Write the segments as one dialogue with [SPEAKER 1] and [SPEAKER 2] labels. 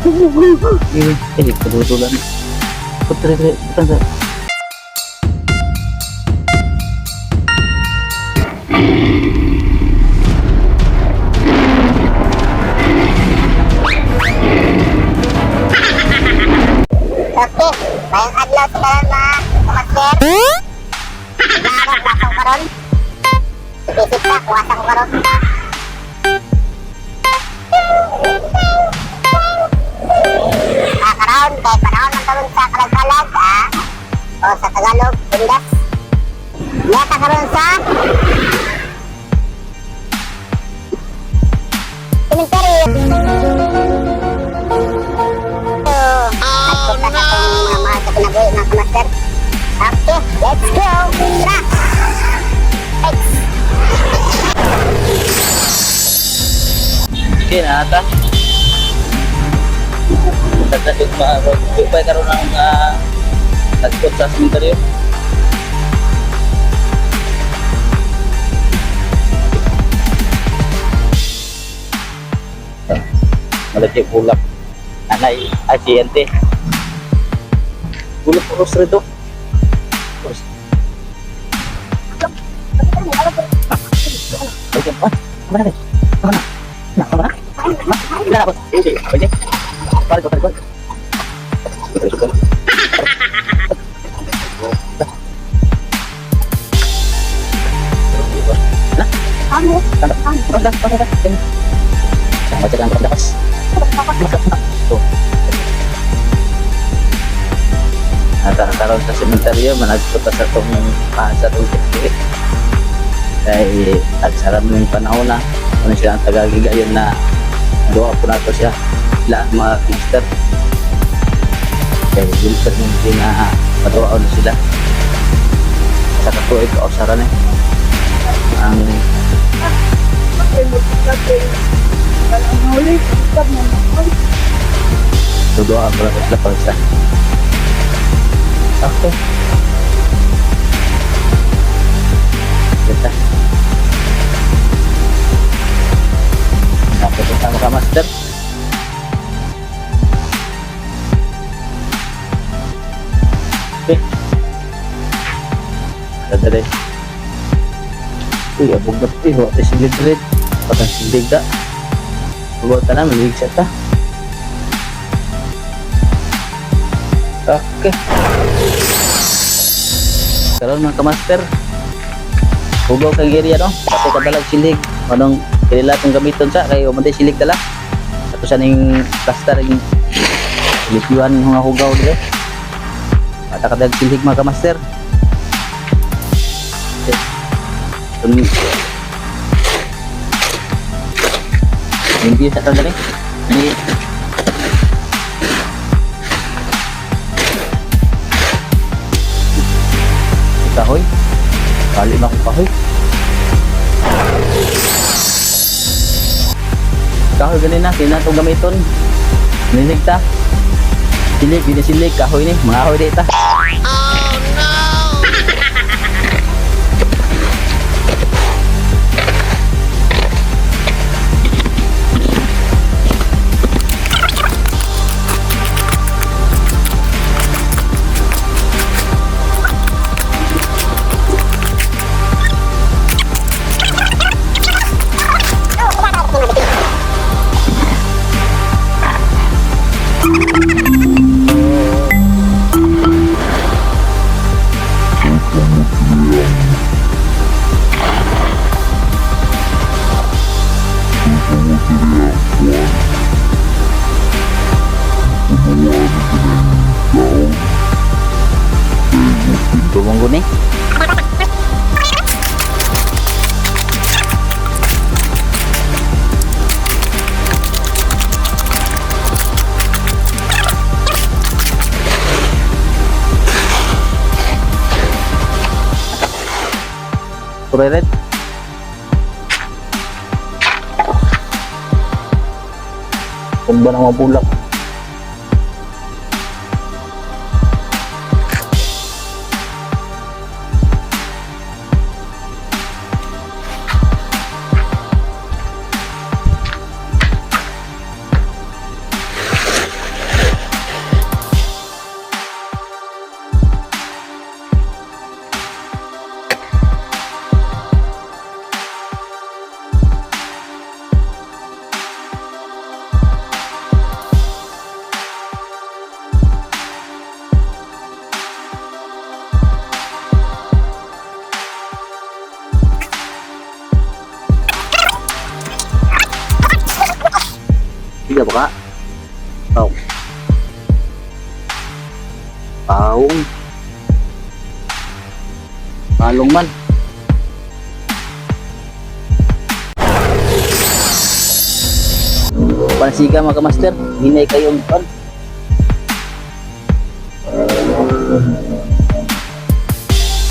[SPEAKER 1] Eh, kadudulan. Putri, putri, putri.
[SPEAKER 2] Okay, mayong adlaw sa tanan, mga kamaster. Naarap na akong karon. Isip ta, kuwasa ko karon. Ah, karon kay panahon man karon sa kalag-kalag, ah. O sa Tagalog, undas. Yata karon sa cemetery. Oh, no! Sa atong mga mahal sa kinabuhi, mga kamaster. Okay, let's go! Tara! X!
[SPEAKER 1] Okay na ata. Tagdasig pa, pa karon ang tagkot sa sementeryo. Malaki bulak. Anay, ay siyente. Bulak uros rito. Uros. Ay, ah, mana na? Mana? Na, mana? Na, na, pwede. Pare ko, pare ko. Pare ko. Na?
[SPEAKER 2] Ano?
[SPEAKER 1] Tanda, tanda, tanda, tanda. Sama cakap ang lakas. To. At karon sa sementeryo managpunta sa tong sa tong tiktik. Kay agsaram ng panahon na ano siya ang tagagigayon na duha po nato siya sila ang mga master kay Wilfred hindi na maduha na sila sa katuig o sara na eh. Ang duha po nato sila pag isa. Okay, kita napunta mga master. Okay. Dadali. Uy, abog na po. Wa tayo silid rin. Patang silid da. Buwa ta na, maligsa ta. Okay. Karon, mga kamaster. Hugaw kang area, no? Pati kadalag silig. Anong kilala itong gamiton sa? Kayo man tayo silig dala. Ato sa ning plaster yung lipyuan yung mga hugaw dire. Pata kadalag silig, mga kamaster. Okay. Hindi sa tanda rin. Hindi. Kahoy. Kali ba akong kahoy? Kahoy ganin na, kaya na itong gamiton. Nilig ta. Silig, di na silig, kahoy ni. Mga kahoy di ta. Tumunggo ni. Kulay red. Tumba ng mga bulak. Buka. Paong. Paong. Palong man. Pansiga mga kamaster, hinay kayong pan.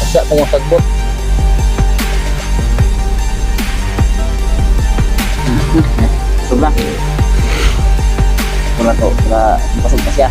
[SPEAKER 1] Asa kung sagbot. Sobra. Wala to, wala pasog pa siya.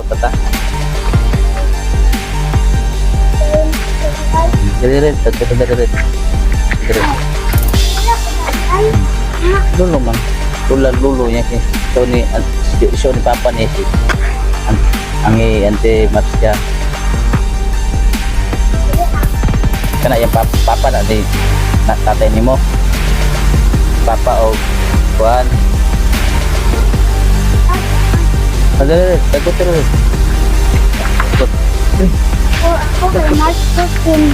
[SPEAKER 1] Tata. Dali rin, dali dali dali. Dali. Lulo man. Lula lulo niya si Tony, siya ni Papa ni si ang ante Marcia. Kana yung papa, papa na di na tatay nimo. Papa o kuan. Dali dali, dagot dali. Dagot.
[SPEAKER 2] Ako kay March 15.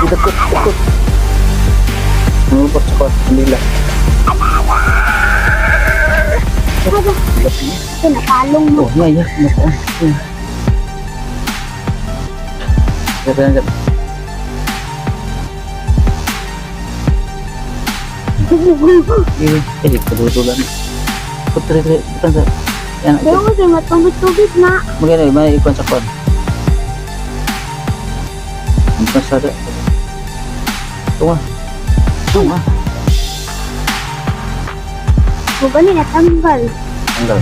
[SPEAKER 1] Dagot, dagot. Nulupot sa kuan, Manila.
[SPEAKER 2] Ito, napalong mo.
[SPEAKER 1] Oh, yeah, yeah. Yeah. Yeah. Yeah. Eh, kadudulan. Putri, bukan sa... Yan,
[SPEAKER 2] Pero kasi matubig-tubig na.
[SPEAKER 1] magkano, may ikon sa kon. Ang sa... Tunga. Tunga.
[SPEAKER 2] Kung gani natanggal.
[SPEAKER 1] Tanggal.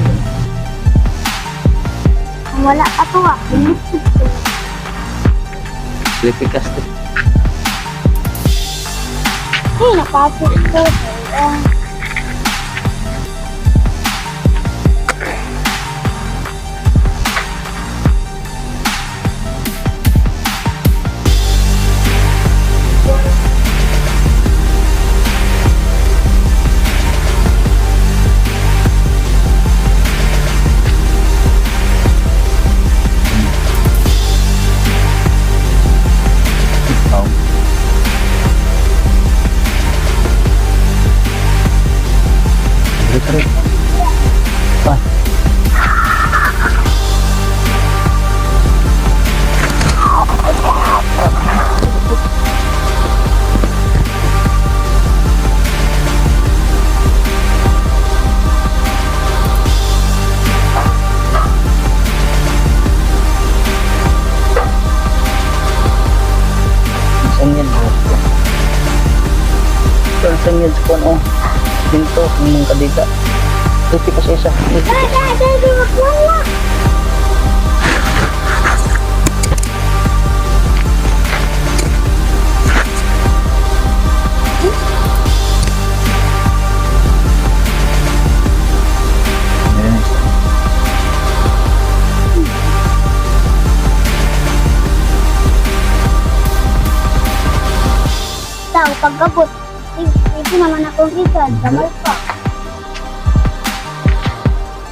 [SPEAKER 2] Kung wala pa to ah. Pinipit ko.
[SPEAKER 1] Sleepy cast.
[SPEAKER 2] Ay, napasok ko. Ah.
[SPEAKER 1] Oh. Dali, dali. Pa. Saan yan? Saan saan yan sa kuwan, oh. Dito, ang mga kadita. Dito kasi isa. Dito.
[SPEAKER 2] Dada, dada, wala.
[SPEAKER 1] Ayan, isa.
[SPEAKER 2] Tao, pagkabot. Ito naman akong edad. Gamay pa.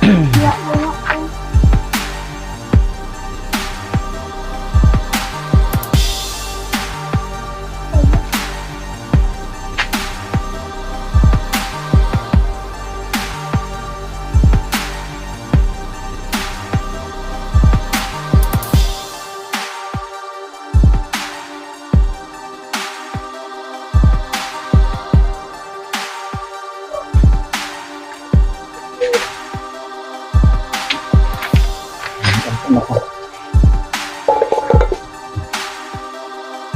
[SPEAKER 2] Wala, wala ko.
[SPEAKER 1] Ano ko?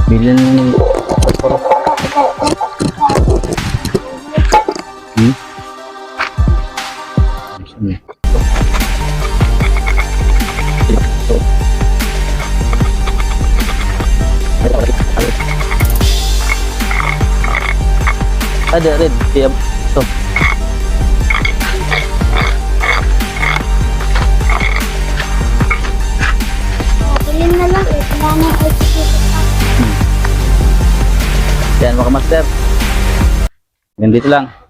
[SPEAKER 1] Bilhin mo ng puro. Ada rin. Kaya, so.
[SPEAKER 2] Bilin na lang eh. Wala na yung
[SPEAKER 1] Yan, mga master. Ganito lang.